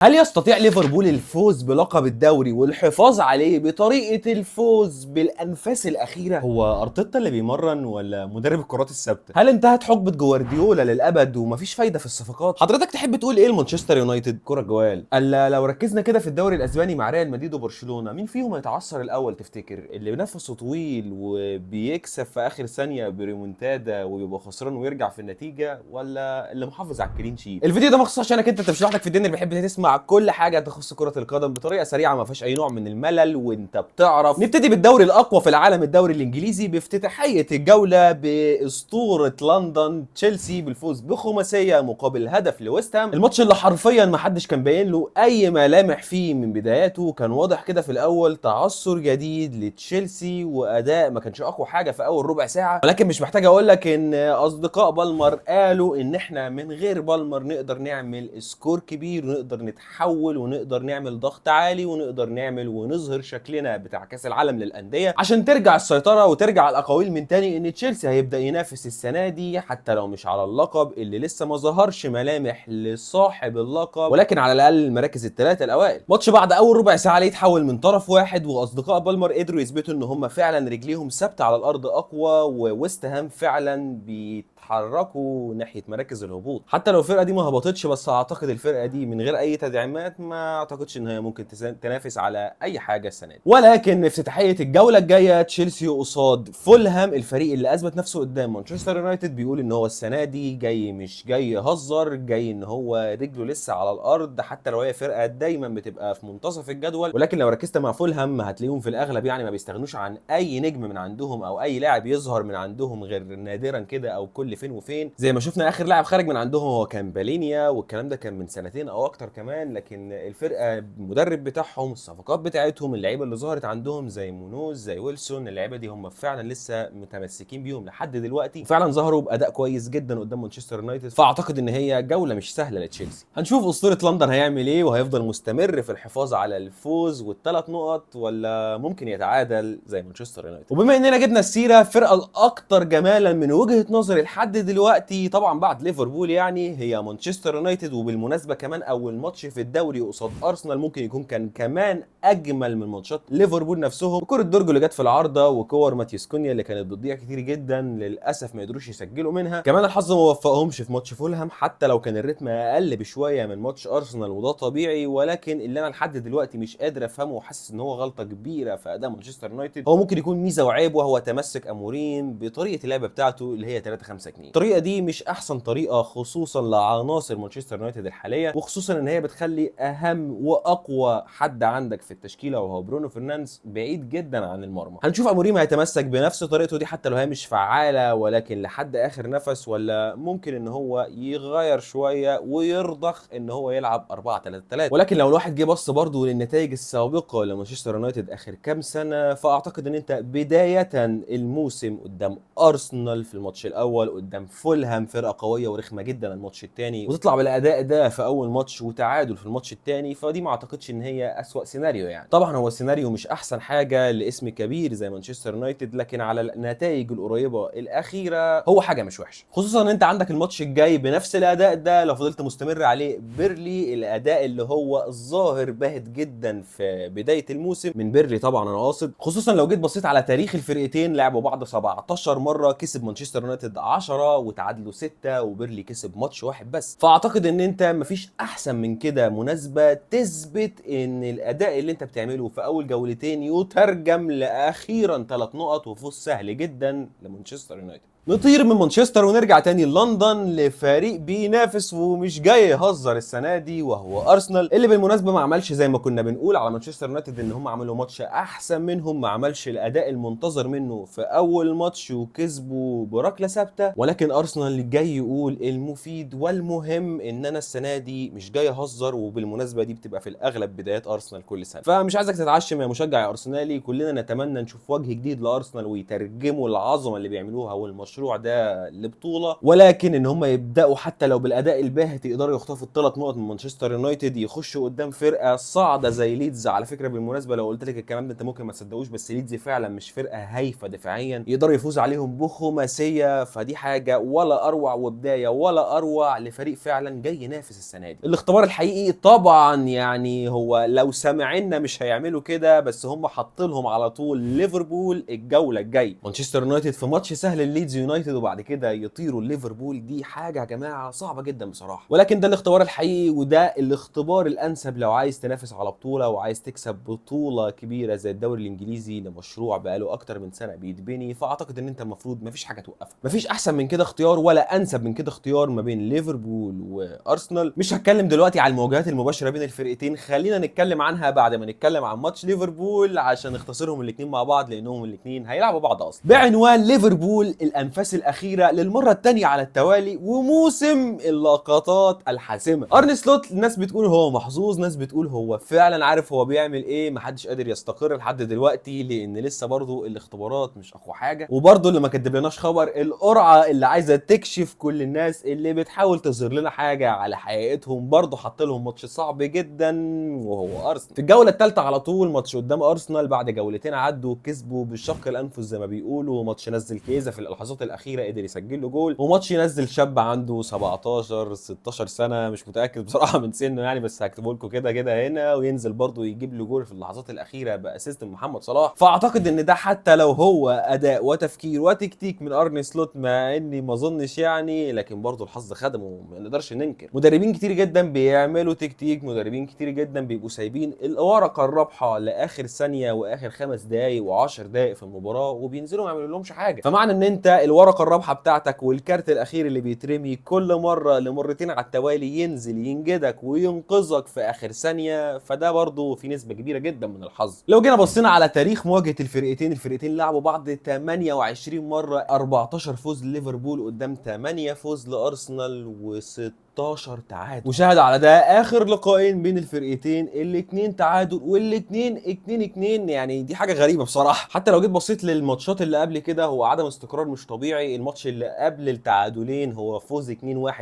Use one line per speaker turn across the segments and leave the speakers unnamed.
هل يستطيع ليفربول الفوز بلقب الدوري والحفاظ عليه بطريقة الفوز بالأنفاس الأخيرة؟ هو أرتيتا اللي بيمرن ولا مدرب الكرات الثابتة؟ هل انتهت حقبة جوارديولا للأبد ومفيش فايدة في الصفقات؟ حضرتك تحب تقول إيه لمانشستر يونايتد؟ كرة جوال. ألا لو ركزنا كده في الدوري الأسباني مع ريال مدريد وبرشلونة، مين فيهم هيتعثر الأول تفتكر؟ اللي نفسه طويل وبيكسب في آخر ثانية بريمونتادا وبيبقى خسران ويرجع في النتيجة، ولا اللي محافظ على ال clean sheet؟ الفيديو ده مخصوص عشانك انت مش لوحدك في الدنيا اللي بيحب تسمع كل حاجة تخص كره القدم بطريقة سريعة ما فيهاش اي نوع من الملل وانت بتعرف. نبتدي بالدوري الاقوى في العالم، الدوري الانجليزي، بافتتاحيه الجولة باسطوره لندن تشيلسي بالفوز بخماسيه مقابل هدف لويست هام. الماتش اللي حرفيا ما حدش كان باين له اي ملامح فيه من بداياته، كان واضح كده في الاول تعثر جديد لتشيلسي واداء ما كانش اقوى حاجة في اول ربع ساعة، ولكن مش محتاج اقول لك ان اصدقاء بالمر قالوا ان احنا من غير بالمر نقدر نعمل score كبير ونقدر نتحول ونقدر نعمل ضغط عالي ونقدر نعمل ونظهر شكلنا بتاع كاس العالم للاندية عشان ترجع السيطرة وترجع الاقاويل من تاني ان تشيلسي هيبدا ينافس السنة دي حتى لو مش على اللقب اللي لسه ما ظهرش ملامح لصاحب اللقب، ولكن على الاقل المراكز الثلاثة الاوائل. ماتش بعد اول ربع ساعة ليه يتحول من طرف واحد، واصدقاء بالمر قدروا يثبتوا ان هم فعلا رجليهم ثابتة على الارض اقوى، وويست هام فعلا بيتحركوا ناحية مراكز الهبوط. حتى لو الفرقة دي ما هبطتش، بس اعتقد الفرقة دي من غير اي تدعيمات ما اعتقدش ان هي ممكن تنافس على اي حاجة السنة دي. ولكن افتتاحيه الجولة الجاية تشيلسي قصاد فولهام، الفريق اللي اثبت نفسه قدام مانشستر يونايتد، بيقول ان هو السنة دي جاي مش جاي يهزر، جاي ان هو رجله لسه على الارض، حتى لو هي فرقه دايما بتبقى في منتصف الجدول. ولكن لو ركزت مع فولهام هتلاقيهم في الاغلب يعني ما بيستغنوش عن اي نجم من عندهم او اي لاعب يظهر من عندهم غير نادرا كده او كل فين وفين، زي ما شفنا اخر لاعب خارج من عندهم هو كان بالينيا، والكلام ده كان من سنتين او اكتر كمان. لكن الفرقة المدرب بتاعهم، الصفقات بتاعتهم، اللعيبة اللي ظهرت عندهم زي مونوز زي ويلسون، اللعيبة دي هم فعلا لسه متمسكين بيهم لحد دلوقتي، وفعلا ظهروا باداء كويس جدا قدام مانشستر يونايتد. فاعتقد ان هي جولة مش سهلة لتشيلسي. هنشوف اسطورة لندن هيعمل ايه، وهيفضل مستمر في الحفاظ على الفوز والثلاث نقط، ولا ممكن يتعادل زي مانشستر يونايتد. وبما اننا جبنا السيرة، الفرقة الاكثر جمالا من وجهه نظري لحد دلوقتي طبعا بعد ليفربول يعني هي مانشستر يونايتد. وبالمناسبة كمان اول ماتش في الدوري قصاد ارسنال ممكن يكون كان كمان اجمل من ماتشات ليفربول نفسهم. كرة دورجو اللي جت في العارضة وكور ماتيوس كونيا اللي كانت بتضيع كتير جدا للاسف ما قدروش يسجلوا منها. كمان الحظ ما وفقهمش في ماتش فولهام حتى لو كان الريتم اقل بشوية من ماتش ارسنال وده طبيعي. ولكن اللي انا لحد دلوقتي مش قادر افهمه وحاسس ان هو غلطه كبيرة في اداء مانشستر يونايتد، هو ممكن يكون ميزة وعيب، وهو تمسك اموريم بطريقة اللعب بتاعته اللي هي 3-5-2. الطريقة دي مش احسن طريقه خصوصا لعناصر مانشستر يونايتد الحالية، وخصوصا ان هي بتخلي اهم واقوى حد عندك في التشكيلة وهو برونو فرنانديز بعيد جدا عن المرمى. هنشوف اموريم هيتمسك بنفس طريقته دي حتى لو هي مش فعاله ولكن لحد اخر نفس، ولا ممكن ان هو يغير شوية ويرضخ ان هو يلعب 4-3-3. ولكن لو الواحد جه بص برضه للنتائج السابقة لمانشستر يونايتد اخر كام سنة، فاعتقد ان انت بداية الموسم قدام ارسنال في الماتش الاول، قدام فولهام فرقه قوية ورخمه جدا الماتش الثاني، وتطلع بالاداء ده في اول ماتش وتعادل في الماتش الثاني، فدي ما اعتقدش ان هي اسوأ سيناريو. يعني طبعا هو سيناريو مش احسن حاجة لاسم كبير زي مانشستر يونايتد، لكن على النتائج القريبة الاخيرة هو حاجة مش وحشة، خصوصا ان انت عندك الماتش الجاي بنفس الاداء ده لو فضلت مستمر عليه بيرلي، الاداء اللي هو الظاهر باهت جدا في بداية الموسم من بيرلي طبعا انا قاصد، خصوصا لو جيت بصيت على تاريخ الفرقتين، لعبوا بعض 17 مرة، كسب مانشستر يونايتد 10 وتعادلوا 6، وبيرلي كسب ماتش واحد بس. فاعتقد ان انت مفيش احسن من كده مناسبة تثبت ان الاداء اللي انت بتعمله في اول جولتين يترجم لاخيرا 3 نقط وفوز سهل جدا لمانشستر يونايتد. نطير من مانشستر ونرجع تاني لندن لفريق بينافس ومش جاي يهزر السنة دي، وهو ارسنال، اللي بالمناسبة ما عملش زي ما كنا بنقول على مانشستر يونايتد ان هم عملوا ماتش احسن منهم، ما عملش الاداء المنتظر منه في اول ماتش وكسبوا بركله ثابتة. ولكن ارسنال جاي يقول المفيد والمهم ان انا السنة دي مش جاي اهزر، وبالمناسبة دي بتبقى في الاغلب بدايات ارسنال كل سنة، فمش عايزك تتعشم يا مشجع يا ارسنالي. كلنا نتمنى نشوف وجه جديد لارسنال ويترجموا العظمة اللي بيعملوها والمشروع المشروع ده لبطوله، ولكن ان هم يبداوا حتى لو بالاداء الباهت يقدروا يخطفوا الثلاث نقط من مانشستر يونايتد، يخشوا قدام فرقه صاعده زي ليدز. على فكرة بالمناسبة لو قلت لك الكلام ده انت ممكن ما تصدقوش، بس ليدز فعلا مش فرقه هايفة دفاعيا، يقدروا يفوزوا عليهم بخماسيه، فدي حاجة ولا اروع وبداية ولا اروع لفريق فعلا جاي ينافس السنة دي. الاختبار الحقيقي طبعا يعني هو لو سمعنا مش هيعملوا كده، بس هم حاطين لهم على طول ليفربول الجولة الجاية. مانشستر يونايتد في ماتش سهل لليدز يونايتد وبعد كده يطيروا ليفربول، دي حاجة يا جماعة صعبة جدا بصراحة، ولكن ده الاختبار الحقيقي وده الاختبار الانسب لو عايز تنافس على بطوله وعايز تكسب بطوله كبيرة زي الدوري الانجليزي لمشروع بقاله اكتر من سنة بيتبني. فاعتقد ان انت المفروض مفيش حاجة توقفك، مفيش احسن من كده اختيار ولا انسب من كده اختيار ما بين ليفربول وارسنال. مش هتكلم دلوقتي على المواجهات المباشرة بين الفرقتين، خلينا نتكلم عنها بعد ما نتكلم عن ماتش ليفربول عشان نختصرهم الاثنين مع بعض لانهم الاثنين هيلعبوا بعض اصلا. بعنوان ليفربول الانفاس الاخيرة للمرة الثانية على التوالي وموسم اللقطات الحاسمة. ارني سلوت الناس بتقول هو محظوظ، ناس بتقول هو فعلا عارف هو بيعمل ايه، محدش قادر يستقر لحد دلوقتي لان لسه برضو الاختبارات مش اقوى حاجة، وبرضو اللي ما كدبلناش خبر القرعة اللي عايزه تكشف كل الناس اللي بتحاول تظهر لنا حاجة على حقيقتهم، برضو حط لهم ماتش صعب جدا وهو ارسنال في الجولة الثالثة على طول. ماتش قدام ارسنال بعد جولتين عدوا كسبوا بالشق الانفس زي ما بيقولوا، ماتش نزل كيزا في اللحظات الاخيرة قدر يسجل له جول، وماتش نزل شاب عنده 17 16 سنة مش متاكد بصراحة من سنة يعني، بس هكتبه لكم كده كده هنا، وينزل برضو يجيب له جول في اللحظات الاخيرة ب assist محمد صلاح. فاعتقد ان ده حتى لو هو اداء وتفكير وتكتيك من ارني سلوت، مع اني ما اظنش يعني، لكن برضو الحظ خدمة ما نقدرش ننكر. مدربين كتير جدا بيعملوا تكتيك، مدربين كتير جدا بيبقوا سايبين الورقة الرابحة لاخر ثانية واخر 5 دقائق و10 دقائق في المباراة وبينزلوا ما يعملوا لهمش حاجة. فمعنى ان انت الورقة الرابحة بتاعتك والكارت الاخير اللي بيترمي كل مرة لمرتين على التوالي ينزل ينجدك وينقذك في اخر ثانية، فده برضو في نسبه كبيرة جدا من الحظ. لو جينا بصينا على تاريخ مواجهة الفرقتين، الفرقتين لعبوا بعض 28 مرة، 14 فوز لليفربول قدام 8 فوز لارسنال و16 تعادل. وشاهد على ده اخر لقاءين بين الفرقتين الاثنين تعادل والاثنين 2-2، يعني دي حاجة غريبة بصراحة. حتى لو جيت بصيت للماتشات اللي قبل كده هو عدم استقرار مش طبيعي. الماتش اللي قبل التعادلين هو فوز 2-1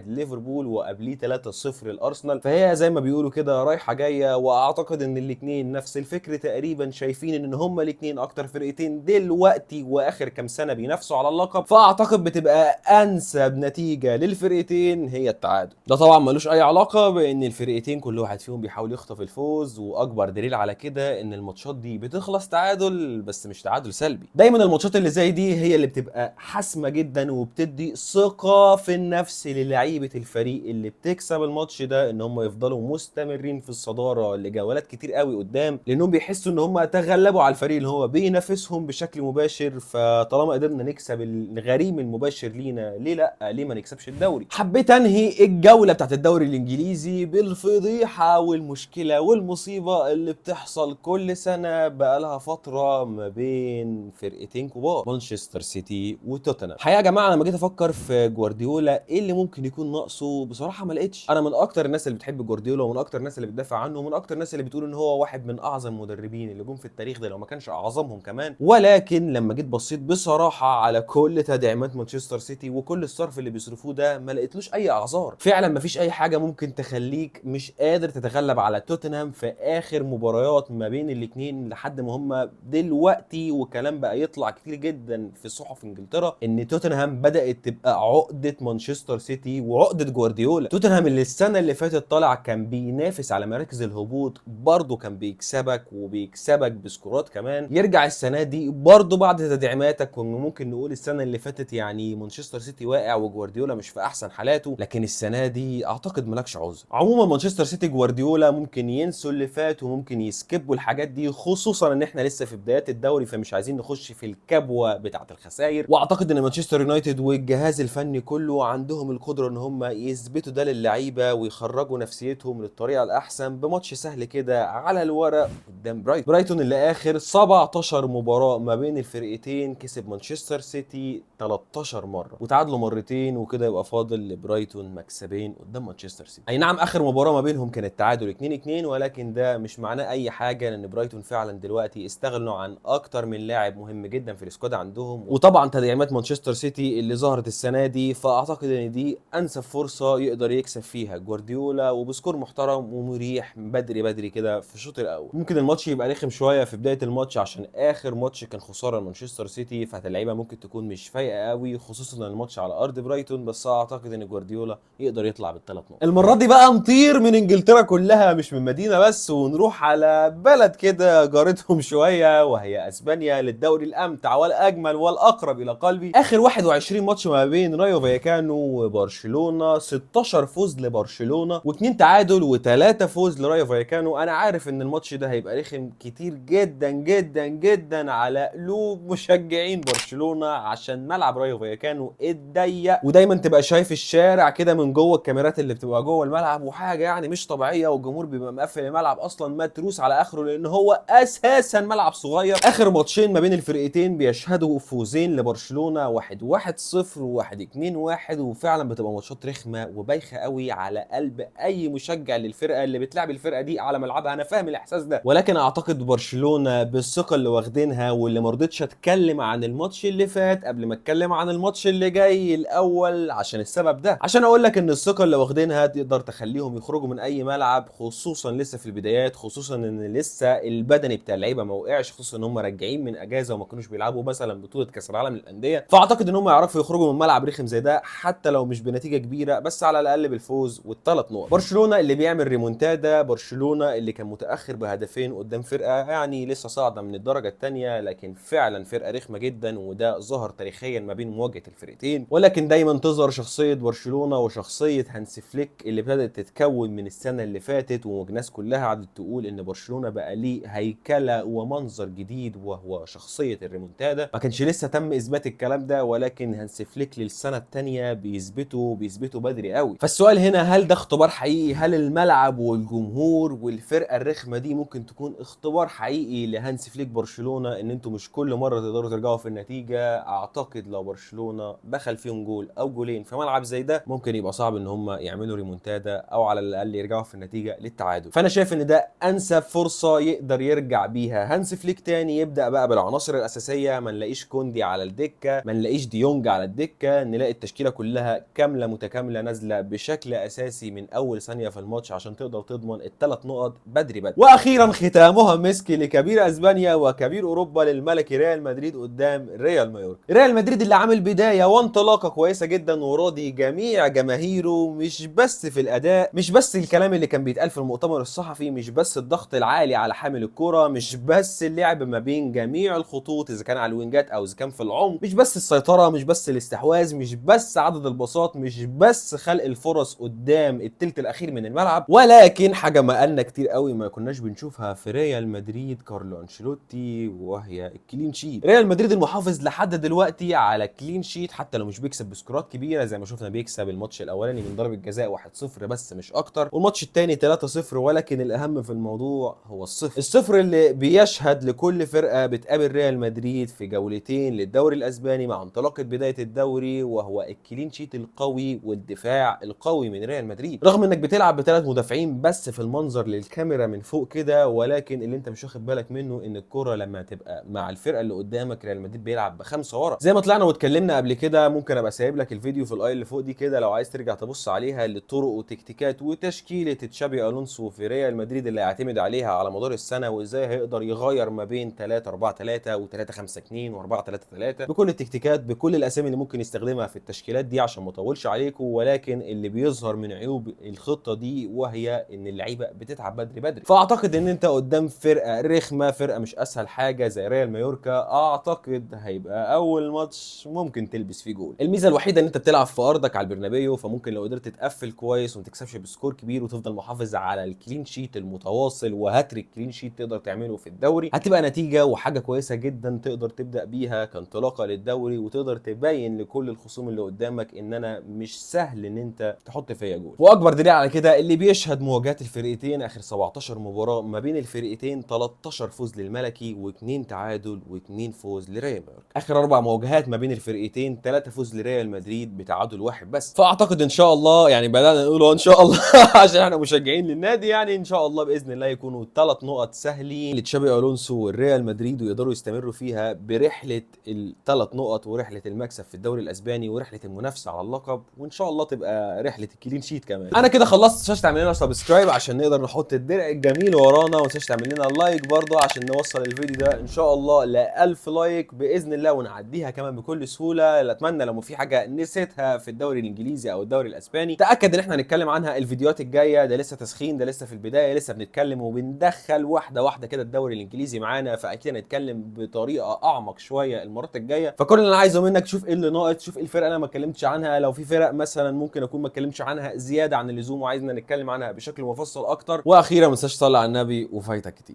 لليفربول وقبليه 3-0 لارسنال، فهي زي ما بيقولوا كده رايحة جاية. واعتقد ان الاثنين نفس الفكر تقريبا، شايفين ان هما الاثنين اكتر فرقتين دلوقتي واخر كام سنة بينافسوا على اللقب، فاعتقد بتبقى انسب نتيجة للفرقتين هي التعادل. ده طبعا ملوش اي علاقة بان الفرقتين كل واحد فيهم بيحاول يخطف الفوز، واكبر دليل على كده ان الماتشات دي بتخلص تعادل بس مش تعادل سلبي. دايما الماتشات اللي زي دي هي اللي بتبقى حاسمة جدا وبتدي ثقة في النفس للعيبة الفريق اللي بتكسب الماتش ده ان هم يفضلوا مستمرين في الصدارة لجولات كتير قوي قدام، لانهم بيحسوا ان هم تغلبوا على الفريق اللي هو بينافسهم بشكل مباشر. فطالما قدرنا نكسب الغريم المباشر لينا، ليه لا، ليه ما نكسبش الدوري؟ حبيت انهي الجولة بتاعت الدوري الانجليزي بالفضيحه والمشكلة والمصيبة اللي بتحصل كل سنة بقالها فترة ما بين فرقتين كبار، مانشستر سيتي وتوتنهام. الحقيقة يا جماعة لما جيت افكر في جوارديولا ايه اللي ممكن يكون ناقصه، بصراحة ما لقيتش. انا من اكتر الناس اللي بتحب جوارديولا ومن اكتر الناس اللي بتدافع عنه ومن اكتر الناس اللي بتقول ان هو واحد من اعظم المدربين اللي جم في التاريخ ده لو ما كانش اعظمهم كمان. ولكن لما جيت بصيت بصراحة على كل تدعيمات مانشستر سيتي وكل الصرف اللي بيصرفوه ده ما لقيتلوش اي اعذار. فعلا ما فيش اي حاجة ممكن تخليك مش قادر تتغلب على توتنهام في اخر مباريات ما بين الاثنين لحد ما هم دلوقتي، وكلام بقى يطلع كتير جدا في صحف انجلترا ان توتنهام بدات تبقى عقده مانشستر سيتي وعقده جوارديولا. توتنهام اللي السنة اللي فاتت طالع كان بينافس على مراكز الهبوط، برضه كان بيكسبك وبيكسبك بسكورات كمان، يرجع السنة دي برضه بعد تدعيماتك، وممكن نقول السنة اللي فاتت يعني مانشستر سيتي واقع وجوارديولا مش في احسن حالاته، لكن السنة دي اعتقد مالكش عذر. عموما مانشستر سيتي جوارديولا ممكن ينسوا اللي فات وممكن يسكبوا الحاجات دي، خصوصا ان احنا لسه في بدايات الدوري فمش عايزين نخش في الكبوه بتاعه الخسائر. واعتقد ان مانشستر يونايتد والجهاز الفني كله عندهم القدرة ان هم يثبتوا ده للعيبة ويخرجوا نفسيتهم للطريقة الاحسن بماتش سهل كده على الورق قدام برايتون. برايتون اللي اخر 17 مباراة ما بين الفرقتين كسب مانشستر سيتي 13 مرة وتعادلوا مرتين، وكده يبقى فاضل لبرايتون مكسبين نقطتين قدام مانشستر سيتي. اي نعم اخر مباراة ما بينهم كانت تعادل 2-2، ولكن ده مش معناه اي حاجة، لان برايتون فعلا دلوقتي استغنوا عن اكتر من لاعب مهم جدا في ال squad عندهم، وطبعا تدعيمات مانشستر سيتي اللي ظهرت السنة دي، فاعتقد ان دي انسب فرصة يقدر يكسب فيها جوارديولا وب score محترم ومريح بدري بدري كده في الشوط الاول. ممكن الماتش يبقى رخم شوية في بداية الماتش عشان اخر ماتش كان خسارة لمانشستر سيتي، فاللعيبه ممكن تكون مش فايقه قوي، خصوصا ان الماتش على ارض برايتون، بس اعتقد ان جوارديولا يقدر يطلع بالثلاث نقط. المرة دي بقى نطير من انجلترا كلها، مش من مدينة بس، ونروح على بلد كده جارتهم شوية وهي اسبانيا، للدوري الامتع والاجمل والاقرب الى قلبي. اخر 21 ماتش ما بين رايو فايكانو وبرشلونة، 16 فوز لبرشلونة واثنين تعادل وثلاثة فوز لرايو فايكانو. انا عارف ان الماتش ده هيبقى رخم كتير جدا جدا جدا على قلوب مشجعين برشلونة عشان ملعب رايو فايكانو اتضيق، ودايما تبقى شايف الشارع كده من جوه الكاميرات اللي بتبقى جوه الملعب، وحاجه يعني مش طبيعية، والجمهور بيبقى مقفل الملعب اصلا متروس على اخره لان هو اساسا ملعب صغير. اخر ماتشين ما بين الفرقتين بيشهدوا فوزين لبرشلونة، 1-1-0 وواحد 2-1، وفعلا بتبقى ماتشات رخمة وبايخه قوي على قلب اي مشجع للفرقة اللي بتلعب الفرقة دي على ملعبها. انا فاهم الاحساس ده، ولكن اعتقد برشلونة بالثقة اللي واخدينها واللي ما رضيتش اتكلم عن الماتش اللي فات قبل ما اتكلم عن الماتش اللي جاي الاول عشان السبب ده، عشان اقول لك ان الثقة اللي واخدينها تقدر تخليهم يخرجوا من اي ملعب، خصوصا لسه في البدايات، خصوصا ان لسه البدني بتاع اللعيبة ما وقعش، خصوصا ان هم راجعين من اجازه وما كانوش بيلعبوا مثلا بطوله كاس العالم للاندية. فاعتقد ان هم يعرفوا يخرجوا من ملعب رخم زي ده حتى لو مش بنتيجة كبيرة، بس على الاقل بالفوز والثلاث نقط. برشلونة اللي بيعمل ريمونتادا، برشلونة اللي كان متاخر بهدفين قدام فرقه يعني لسه صاعده من الدرجة الثانية، لكن فعلا فرقه رخمة جدا، وده ظهر تاريخيا ما بين مواجهة الفرقتين. ولكن دايما تظهر شخصية برشلونة وشخصية هانس فليك اللي ابتدت تتكون من السنة اللي فاتت، والناس كلها قعدت تقول ان برشلونة بقى ليه هيكله ومنظر جديد وهو شخصية الريمونتادا. ما كانش لسه تم اثبات الكلام ده، ولكن هانس فليك للسنة الثانية بيثبته بدري قوي. فالسؤال هنا، هل ده اختبار حقيقي؟ هل الملعب والجمهور والفرقة الرخمه دي ممكن تكون اختبار حقيقي لهانس فليك برشلونة ان انتوا مش كل مرة تقدروا ترجعوا في النتيجة؟ اعتقد لو برشلونة دخل فيهم جول او جولين في ملعب زي ده ممكن يبقى صعب ان هم يعملوا ريمونتادا او على الاقل يرجعوا في النتيجة للتعادل. فانا شايف ان ده انسب فرصة يقدر يرجع بيها هانس فليك تاني، يبدا بقى بالعناصر الاساسية، ما نلاقيش كوندي على الدكة، ما نلاقيش ديونج على الدكة، نلاقي التشكيلة كلها كاملة متكاملة نازله بشكل اساسي من اول ثانية في الماتش عشان تقدر تضمن الثلاث نقط بدري بدري. واخيرا ختامها مسك لكبير اسبانيا وكبير اوروبا للملك ريال مدريد قدام ريال مايوركا. ريال مدريد اللي عامل بداية وانطلاقه كويسة جدا وراضي جميع جماهيره، مش بس في الاداء، مش بس الكلام اللي كان بيتقال في المؤتمر الصحفي، مش بس الضغط العالي على حامل الكره، مش بس اللعب ما بين جميع الخطوط اذا كان على الوينجات او اذا كان في العمق، مش بس السيطرة، مش بس الاستحواذ، مش بس عدد الباصات، مش بس خلق الفرص قدام التلت الاخير من الملعب، ولكن حاجة ما قالنا كتير قوي ما كناش بنشوفها في ريال مدريد كارلو انشيلوتي، وهي ال clean sheet. ريال مدريد المحافظ لحد دلوقتي على clean sheet حتى لو مش بيكسب بسكورات كبيرة زي ما شفنا بيكسب الماتش الاولاني من ضربه جزاء 1-0 بس مش اكتر، والماتش الثاني 3-0، ولكن الاهم في الموضوع هو الصفر، الصفر اللي بيشهد لكل فرقه بتقابل ريال مدريد في جولتين للدوري الاسباني مع انطلاقة بداية الدوري، وهو ال clean sheet القوي والدفاع القوي من ريال مدريد. رغم انك بتلعب بثلاث مدافعين بس في المنظر للكاميرا من فوق كده، ولكن اللي انت مش واخد بالك منه ان الكره لما تبقى مع الفرقة اللي قدامك ريال مدريد بيلعب بخمسة ورا. زي ما طلعنا واتكلمنا قبل كده، ممكن ابقى سايب لك الفيديو في ال i اللي فوق دي كده لو عايز ترجع تبص عليها، للطرق وتكتيكات وتشكيله تشابي الونسو في ريال مدريد اللي هيعتمد عليها على مدار السنة، وازاي هيقدر يغير ما بين 3-4-3 و3-5-2 و4-3-3 بكل التكتيكات بكل الاسامي اللي ممكن يستخدمها في التشكيلات دي، عشان ما اطولش عليكم. ولكن اللي بيظهر من عيوب الخطة دي وهي ان اللعيبة بتتعب بدري بدري. فاعتقد ان انت قدام فرقه رخمة، فرقه مش اسهل حاجة زي ريال مايوركا، اعتقد هيبقى اول ماتش ممكن تلبس فيه جول. الميزة الوحيدة ان انت بتلعب في ارضك على البرنابيو، فممكن لو قدرت تقفل كويس وما تكسبش ب score كبير وتفضل محافظ على ال clean sheet المتواصل و hat-trick clean sheet تقدر تعمله في الدوري، هتبقى نتيجة وحاجه كويسة جدا تقدر تبدا بيها كانطلاقه للدوري، وتقدر تبين لكل الخصوم اللي قدامك ان انا مش سهل ان انت تحط فيا جول. واكبر دليل على كده اللي بيشهد مواجهات الفرقتين اخر 17 مباراة ما بين الفرقتين، 13 فوز للملكي و2 تعادل و2 فوز لريال مايوركا. اخر 4 مواجهات ما بين الفرقتين 3 فوز لريال مدريد بتعادل واحد بس. فاعتقد ان شاء شاء الله يعني بدانا نقول ان شاء الله عشان احنا مشجعين للنادي، يعني ان شاء الله باذن الله يكونوا 3 نقط سهلين لتشابي الونسو والريال مدريد، ويقدروا يستمروا فيها برحله ال3 نقط ورحله المكسب في الدوري الاسباني ورحله المنافسة على اللقب، وان شاء الله تبقى رحله ال clean sheet كمان. انا كده خلصت، ما تنساش تعمل لنا subscribe عشان نقدر نحط الدرع الجميل ورانا، وما تنساش تعمل لنا like برضه عشان نوصل الفيديو ده ان شاء الله ل 1000 like باذن الله، ونعديها كمان بكل سهولة. اتمنى لو في حاجة نسيتها في الدوري الانجليزي او الدوري الاسباني تاكد ان احنا هنتكلم عنها الفيديوهات الجاية. ده لسه تسخين، ده لسه في البداية، لسه بنتكلم وبندخل واحدة واحدة كده الدوري الانجليزي معانا، فاكيد هنتكلم بطريقة اعمق شوية المرات الجاية. فكل اللي انا عايزه منك شوف ايه اللي ناقص، شوف ايه الفرق انا ما اتكلمتش عنها، لو في فرق مثلا ممكن اكون ما اتكلمتش عنها زيادة عن اللزوم وعايزنا نتكلم عنها بشكل مفصل اكتر. واخيرا ما تنساش تصلي على النبي وفايتك كتير.